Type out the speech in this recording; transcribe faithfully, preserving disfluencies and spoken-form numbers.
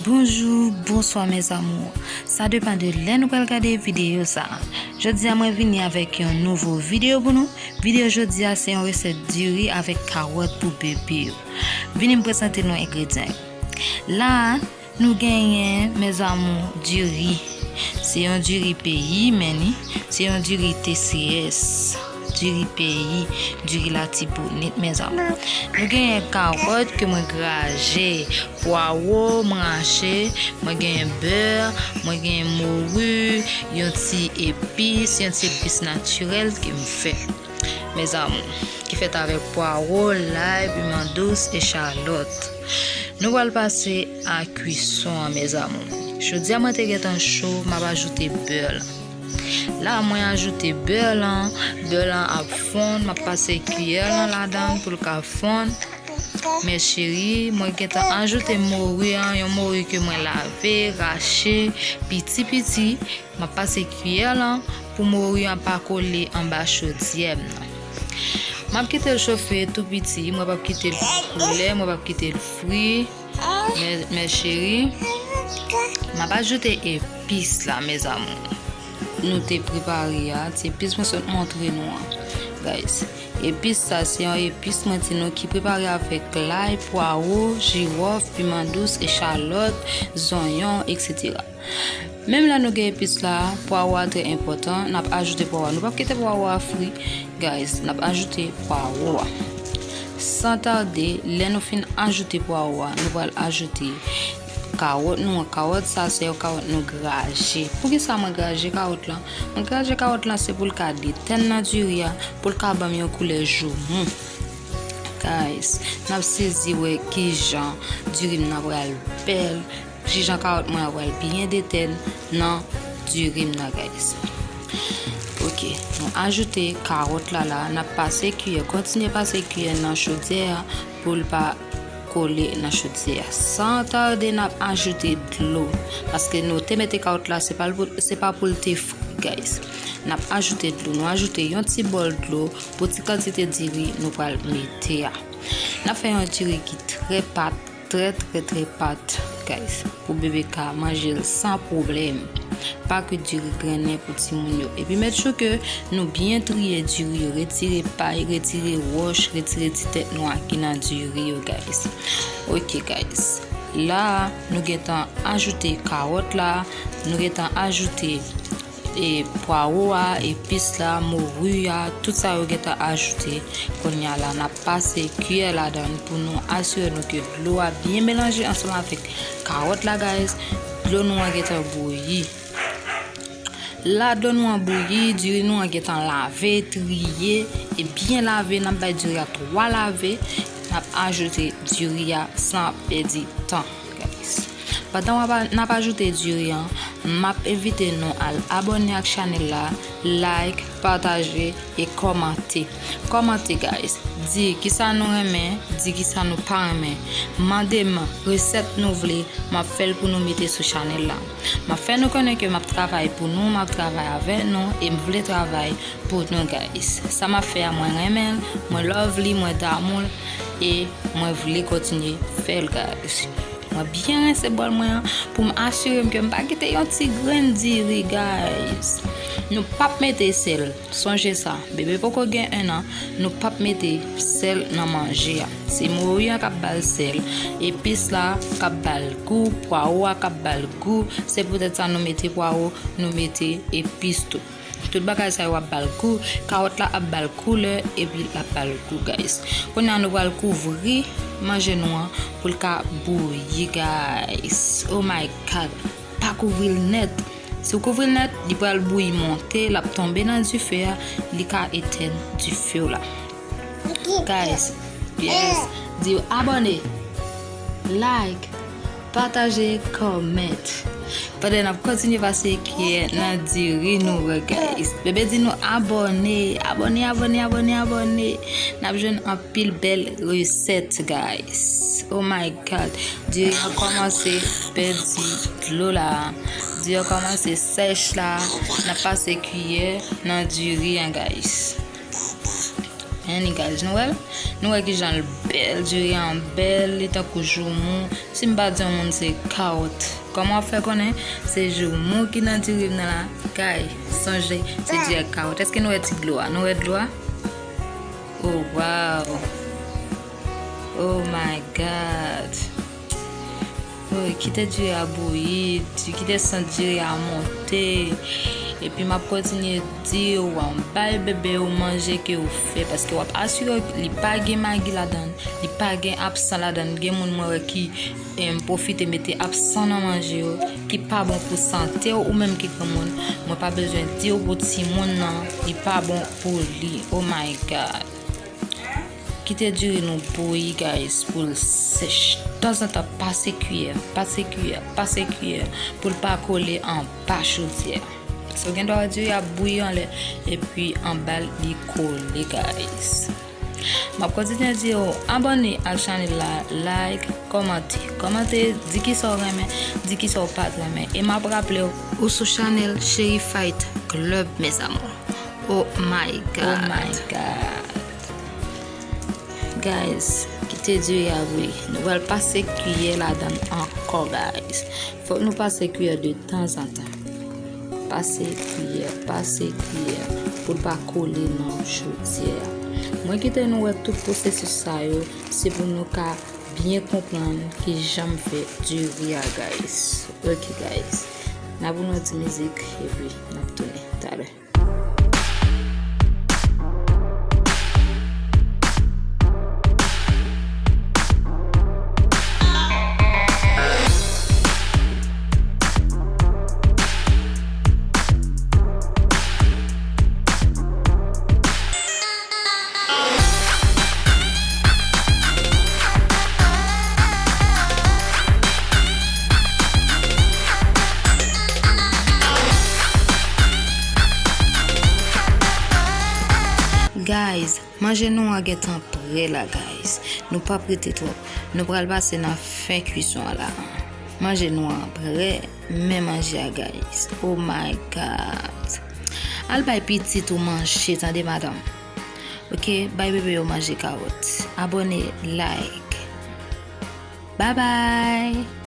Bonjou, bonswa mes amours. Sa depann de lè nou pral gade videyo sa. Jodi a mwen vini avèk yon nouvo videyo pou nou. Videyo jodi a se yon resèt diri avèk kawòt pou bebe yo. Vini m prezante nou engredyan yo. La a, nou genyen mes amours diri. Se yon diri peyi, men ni, se yon diri T C S. Diri peyi, diri Latibonit mes amours. Nou genyen kawòt ke mwen graje, pwawo mwen rache, mwen genyen bè, mwen genyen mori, yon ti epis, yon ti epis natirèl ke m fè. Mes amours, ki fèt avèk pwawo, lay, piman dous e chalòt. Nou pral pase a kwison an mes amours. Jodi a mwen te gentan cho, m ap ajoute bè la. La mwen ajoute bè lan, bè lan ap fonn, m ap pase kiyè lan ladan pou l ka fonn. Mes chéris, mwen gentan ajoute mori an, yon mori ke mwen lave, rache, piti piti. M ap pase kiyè lan pou mori an pa kole anba chodyè m nan. M ap kite l chofe tou piti, mwen p ap kite l pran koulè, mwen p ap kite l fri. Mes, mes chéris, m ap ajoute epis la mes amours. Nou te prepare a, ti epis mwen sot montre nou an, guys. Epis sa se yon epis mwen di nou ki prepare avèk lay, pwawo, jiwòf, piman dous, echalòt, zonyon, etsetera. Menm lè nou gen epis la, pwawo a trè enpòtan, n ap ajoute pwawo a. Nou p ap kite pwawo a fri, guys, n ap ajoute pwawo a. San tade, lè nou fin ajoute pwawo a, nou pral ajoute kawòt nou an. Kawòt sa se yon kawòt nou graje. Poukisa mwen graje kawòt lan? Mwen graje kawòt lan se pou l ka detann nan diri a, pou l ka ban m yon koulè joumou. Guys, n ap sezi wè kijan diri m nan pral bèl, kijan kawòt mwen an pral byen detann nan diri m nan, guys. Ok, nou ajoute kawòt la la, n ap pase kiyè, kontinye pase kiyè nan chodyè a pou l pa kole nan chodyè a. San tade, n ap ajoute dlo, paske nou te mete kawòt la, se pa l pou, se pa pou l te fri, guys. N ap ajoute dlo, nou ajoute yon ti bòl dlo pou ti kantite diri nou pral mete a. N ap fè yon diri ki trè pat, trè, trè, trè pat, guys, pou bebe ka manje l san pwoblèm. Pa ke diri grennen pou timoun yo. Epi make sure ke nou byen triye diri yo, retire pay, retire wòch, retire ti tèt nwa ki nan diri yo, guys. Ok, guys. La, nou gentan ajoute kawòt la, nou gentan ajoute e pwawo a, epis la, mori a, tout sa yo gentan ajoute. Kounye a la, n ap pase kiyè ladan l pou nou asire nou ke dlo a byen melanje ansanm avèk kawòt la, guys. Dlo nou an gentan bouyi. La dlo nou an bouyi, diri nou an gentan lave, triye, e byen lave, n ap bay diri a twa lave, n ap ajoute diri a san pèdi tan, guys. Pandan w ap, n ap ajoute diri an, m ap envite nou al abòne ak chanèl la, like, pataje e kòmante. Kòmante, guys. Di kisa nou renmen, di kisa nou pa renmen. Mande m resèt nou vle, m ap fè l pou nou mete sou chanèl la. M ap fè nou konnen ke m ap travay pou nou, m ap travay avèk nou, e m vle travay pou nou, guys. Sa m ap fè a, mwen renmen l, mwen love li, mwen damou l, e mwen vle kontinye fè l, guys. Mwen byen rense bòl mwen an pou m asire m ke m pa kite yon ti grenn diri, guys. Nou p ap mete sèl. Sonje sa, bebe poko gen en an, nou p ap mete sèl nan manje a. Se mori an k ap ba l sèl, epis la k ap ba l gou, pwawo a k ap ba l gou. Se poutèt sa nou mete pwawo, nou mete epis tou. Tout bagay sa yo ap ba l gou, kawòt la ap ba l koulè, epi l ap ba l gou, guys. Kounye a nou pral kouvri manje nou an pou l ka bouyi, guys. Oh my God. Pa kouvri l nèt. Si w kouvri l nèt, li pral bouyi monte, l ap tonbe nan dife a, li ka etenn dife w la. Guys, yes, di yo abòne, like, pataje, comment. Pandan n ap kontinye pase kiyè nan diri nou an, guys. Bebe di nou abòne, abòne, abòne, abòne, abòne. N ap jwenn anpil bèl resèt, guys. Oh my God. Diri an kòmanse pèdi dlo la. Diri an kòmanse sèch la. N ap pase kiyè nan diri an, guys. Annie, guys, nou wè l? Nou wè kijan l bèl, diri an bèl, li tankou joumou. Si m pa di yon moun se kawòt, kòman w ap fè konnen se joumou ki nan diri m nan la? Guys, sonje, se diri ak kawòt. Èske nou wè ti dlo a? Nou wè dlo a? Oh, wow! Oh my God! Wi, kite diri a bouyi, di- kite sant diri a monte. Epi m ap kontinye di w, bay bebe yo manje ke w fè, paske w ap asire w li pa gen magi ladan l, li pa gen absan ladan l. Gen moun mwen wè ki em, pwofite mete absan nan manje yo, ki pa bon pou sante w, ou menm ki granmoun. Mwen pa bezwen di w pou timoun nan, li pa bon pou li. Oh my God! Kite diri nou bouyi, guys, pou l sèch. Tanzantan, pase kiyè, pase kiyè, pase kiyè, pou l pa kole anba chodyè. So, gen dwa wè diri ap bouyi anlè, epi anba l, li kole, guys. M ap kontinye di w, abòne ak chanèl la, like, kòmante. Kòmante, di kisa w renmen, di kisa w pa t renmen. E m ap raple w, ou sou chanèl Cheri Fight Club, mes amours. Oh my God. Oh my God. Guys, kite diri a bouyi. Nou pral pase kiyè ladan l ankò, guys. Fòk nou pase kiyè de tanzantan. Pase kiyè, pase kiyè, pou l pa kole nan chodyè a. Mwen kite nou wè tout pwosesis sa yo, se pou nou ka byen konprann kijan m fè diri a, guys. Ok, guys. N ap pou nou ti mizik, epi n ap tounen talè. Guys, manje nou an gentan prè la, guys. Nou p ap rete twòp. Nou pral pase nan fen kwison an la. Manje nou an prè, men manje a, guys. Oh my God. Al bay pitit ou manje, tande, madanm. Ok, bay bebe yo manje kawòt. Abòne, like. Bye bye.